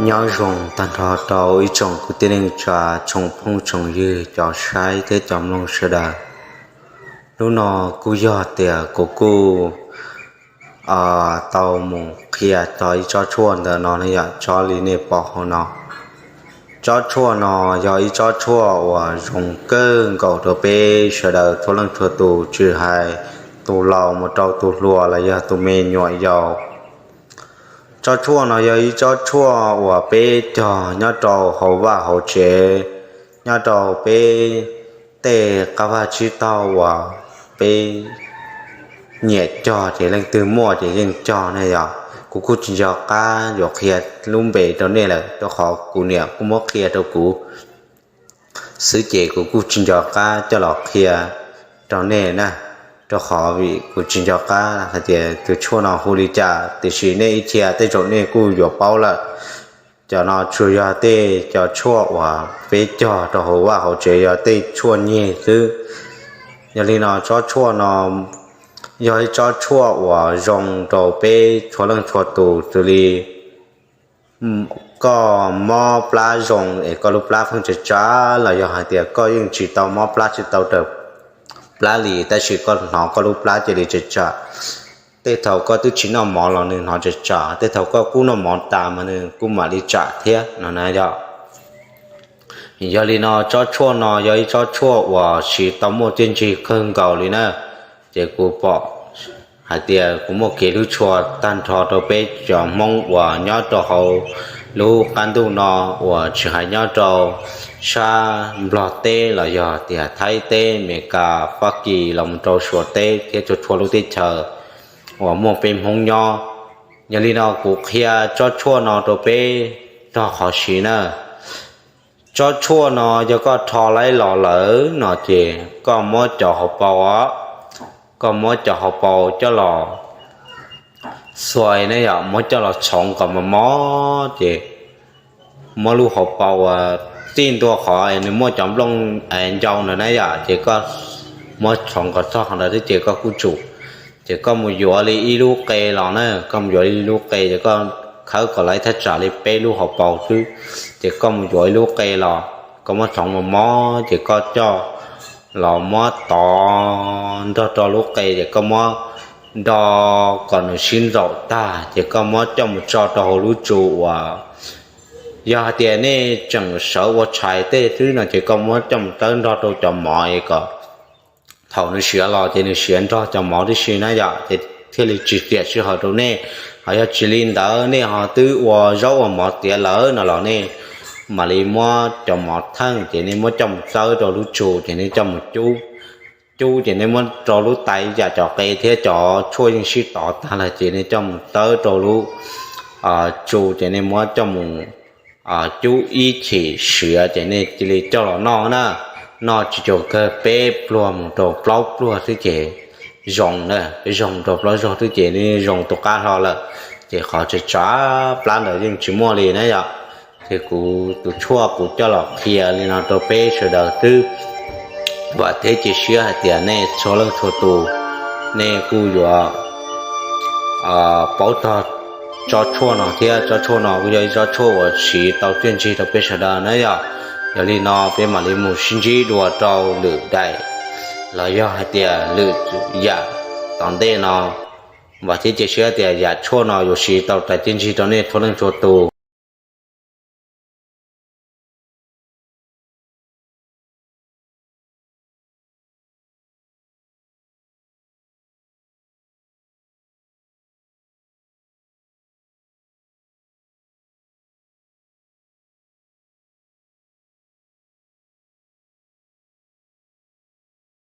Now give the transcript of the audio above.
Nyob zoo tag nrho rau ib tsoom kwv tij neej tsa, tsoom phooj tsoom ywg, cov saib thiab cov mloog sawv daws. Hnub no kuj yog tias kuv kuj tau mus qhia txog ib tsob tshuaj ntawm no ne yom, tsob li nej pom hauv no. Tsob tshuaj no yog ib tsob tshuaj uas zoo kawg nkaus rau peb sawv daws txhua leej txhua tus, tsis hais tus laus mus rau tus hluas los yog tus me nyuam yaus. Tsob tshuaj no yog ib tsob tshuaj uas peb cog nyob rau hauv vaj hauv tsev, nyob rau peb tej qab vaj tsib taug uas peb nyiam cog ces leej twg muaj ces yeej cog ne yom. Kuv kuj tsis nco qab yuav qhia lub npe rau nej lawm, rau qhov kuv niam kuj muab qhia rau kuv xwb ces kuv kuj tsis nco qab coj los qhia rau nej na, rau qhov vim kuv tsis nco qab hais tias tus tshuaj no hu li cas, tiam sis nej ib txhia tej zaum nej kuj yuav paub lawm. Cov no tsuas yog tej cov tshuaj uas peb cog rau hauv vaj hauv tsev, yog tej tshuaj nyeg xwb. Yog li no tsob tshuaj no yog ib tsob tshuaj uas zoo rau peb txhua leej txhua tus, xws li koj mob plab zoo es koj lub plab pheej tsav tsav, los yog hais tias koj yeej tsis tau mob plab, tsis tau raws plab li, tab sis koj hnov koj lub plab cia li tsav tsav. Tej thaum koj twb tsis noj mov los nws hnov tsav tsav, tej thaum koj kuj noj mov tas mas nws kuj mam li tsav thiab no na yom. Yog li no tsob tshuaj no yog ib tsob tshuaj uas siv tau muaj txiaj ntsig kawg nkaus li na. Ces kuv pom hais tias kuv muaj kev hlub tshua tag nrho rau peb cov Hmoob uas nyob rau hauv lub qab ntuj no, uas tsis hais nyob rau sab Nplog teb los yog tias Thaib teb, Amelikas, Fab Kis los mus rau Suav teb thiab txhua txhua lub teb chaws uas muaj peb Hmoob nyob. Yog li no kuv qhia tsob tshuaj no rau peb txog qhov siv na. Tsob tshuaj no yog koj rho laib los lawm no ces koj muab cov hauv paus os, koj muab cov hauv paus coj los xuas ne yom, muab coj los txhoov kom mos mos ces muab lub hauv paus uas txij ntua qhov nws muaj cov nplooj ncau ntawd na yom, ces koj muab txhoov kom txog qhov ntawd xwb ces koj kuj tsum. Ces koj mus yuav li ib lub qe los na, koj mus yuav li ib lub qe ces koj khawb kom laib thaj tsam li peb lub hauv paus xwb. Ces koj mus yuav ib lub qe los koj muab txhoov mos mos ces koj coj los muab tov nrog rau lub qe ces koj muab do kom nws sib ntxaum tag ces koj muab coj mus tso rau hauv lub tsu uas, yog hais tias nej tseem sawv ua tshais tej xwb no ces koj muab coj mus txawb nrog rau cov mov es kom thaum nws siav los ces nws siav nrog cov mov tib si na yom, ces thiaj li tsis xiam sij hawm rau nej. Ho yog tsis li ntawd nej ho twb ua zaub ua mov tiav lawm no los nej mam li muab cov mov theej ces nej muab coj mus txawb rau lub tsu ces nej coj mus cub. Cub ces nej muab rau lub tais yam cov qe thiab cov tshuaj yeej sib tov tag lawm ces nej coj mus txawb rau lub tsu ces nej muab coj mus cub ib chim siav ces nej cia li coj los noj na. Noj tsis cuag kawg peb pluag mus rau plaub pluag xwb ces zoo na, peb zaug mus rau plaub zaug xwb ces nej zoo tus qab hlo lawm, ces qhov tsav tsav plab ntawd yeej tsis muaj li na yom. Ces kuv tus tshuaj kuv coj los qhia li no rau peb sawv daws xwb. Vam thiab cia siab hais tias nej txhua leej txhua tus nej kuj yuav paub txog tsob tshuaj no thiab. Tsob tshuaj no kuj yog ib tsob tshuaj uas siv tau txiaj ntsig rau peb sawv daws na yom. Yog li no peb mam li mus sib ntsib dua rau lwm daim los yog hais tias lwm yam tom ntej no. Vam thiab cia siab tias yam tshuaj no yuav siv tau rais txiaj ntsig rau nej txhua leej txhua tus.